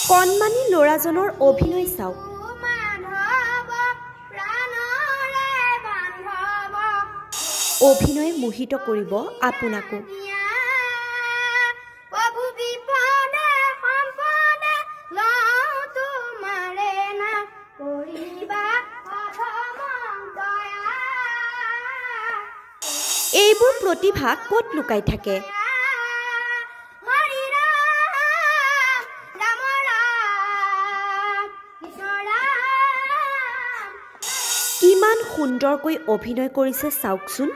কণমানি ল'ৰাজনৰ অভিনয় চাওক। অভিনয়ে মোহিত কৰিব আপোনাকো। এইবোৰ প্ৰতিভা ক'ত লুকাই থাকে? কিমান সুন্দৰকৈ অভিনয় কৰিছে চাওকচোন।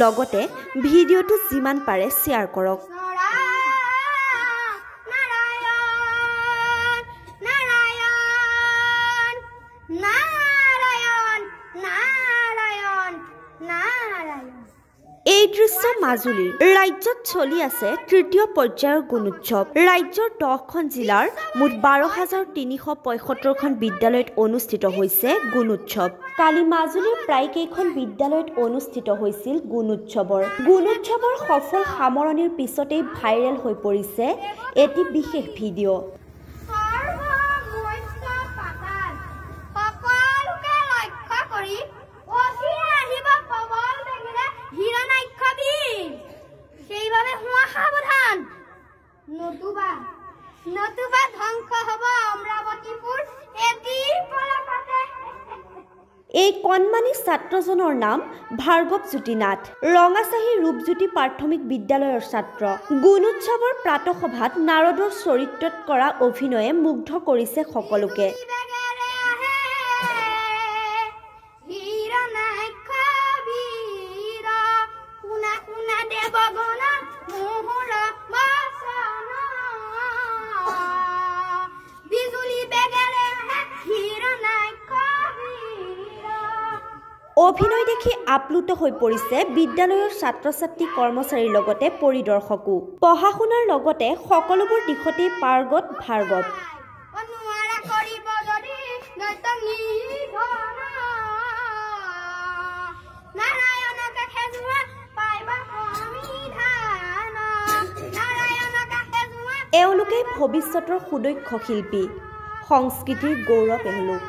লগতে ভিডিঅ'টো যিমান পাৰে শ্বেয়াৰ কৰক। এই দৃশ্য মাজুলীৰ। ৰাজ্যত চলি আছে তৃতীয় পৰ্যায়ৰ গুণোৎসৱ। ৰাজ্যৰ 10খন জিলাৰ মুঠ 12,375খন বিদ্যালয়ত অনুষ্ঠিত হৈছে গুণোৎসৱ। কালি মাজুলীৰ প্ৰায় কেইখন বিদ্যালয়ত অনুষ্ঠিত হৈছিল গুণোৎসৱৰ। গুণোৎসৱৰ সফল সামৰণিৰ পিছতেই ভাইৰেল হৈ পৰিছে এটি বিশেষ ভিডিঅ'। নতুবা ধ্বংস হ'ব অমৰাৱতীপুৰ এটি পলকতে। এই কণমানি ছাত্ৰজনৰ নাম ভাৰ্গৱ জ্যোতি নাথ, ৰঙাচাহী ৰূপজ্যোতি প্ৰাথমিক বিদ্যালয়ৰ ছাত্ৰ। গুণোৎসৱৰ প্ৰাতঃসভাত নাৰদৰ চৰিত্ৰত কৰা অভিনয়ে মুগ্ধ কৰিছে সকলোকে। অভিনয় দেখি আপ্লুত হৈ পৰিছে বিদ্যালয়ৰ ছাত্ৰ-ছাত্ৰী, কৰ্মচাৰীৰ লগতে পৰিদৰ্শকো। পঢ়া শুনাৰ লগতে সকলোবোৰ দিশতেই পাৰ্গত ভাৰ্গৱ। এওঁলোকেই ভৱিষ্যতৰ সুদক্ষ শিল্পী, সংস্কৃতিৰ গৌৰৱ এওঁলোক।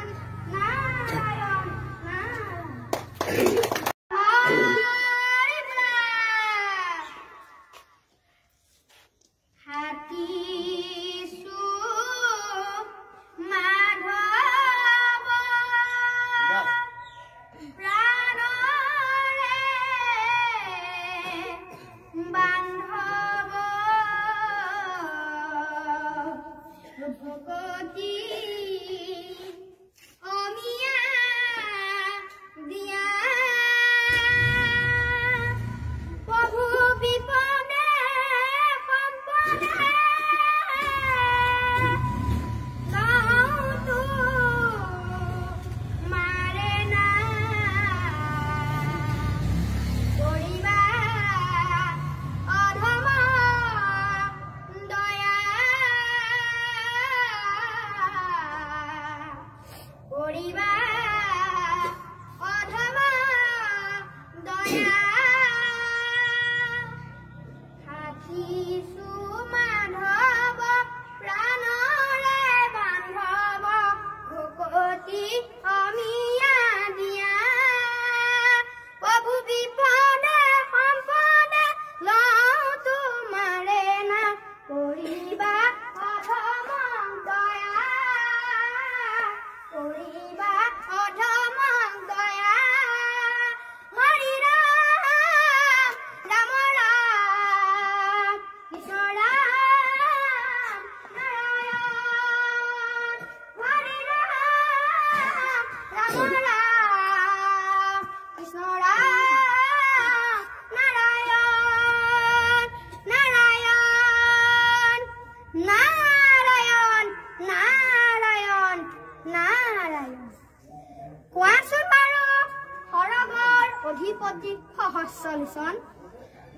অধিপতি সহস্ৰলোচন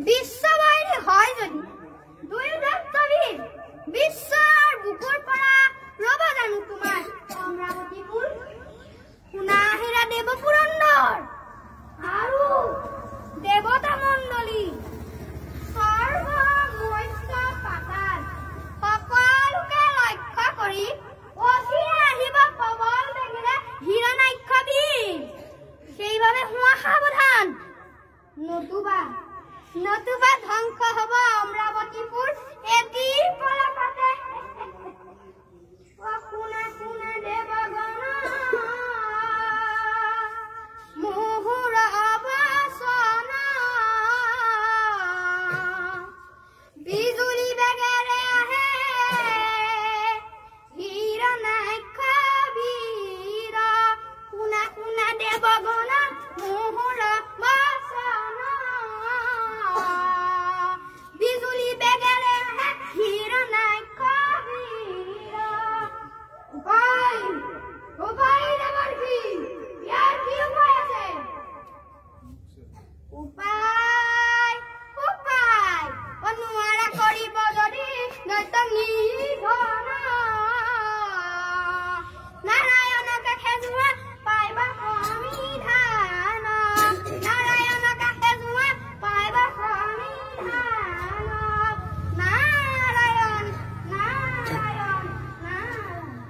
বিশ্ববাহিনী হয় যদি দুয়ো দত্তবীৰ বিশ্বৰ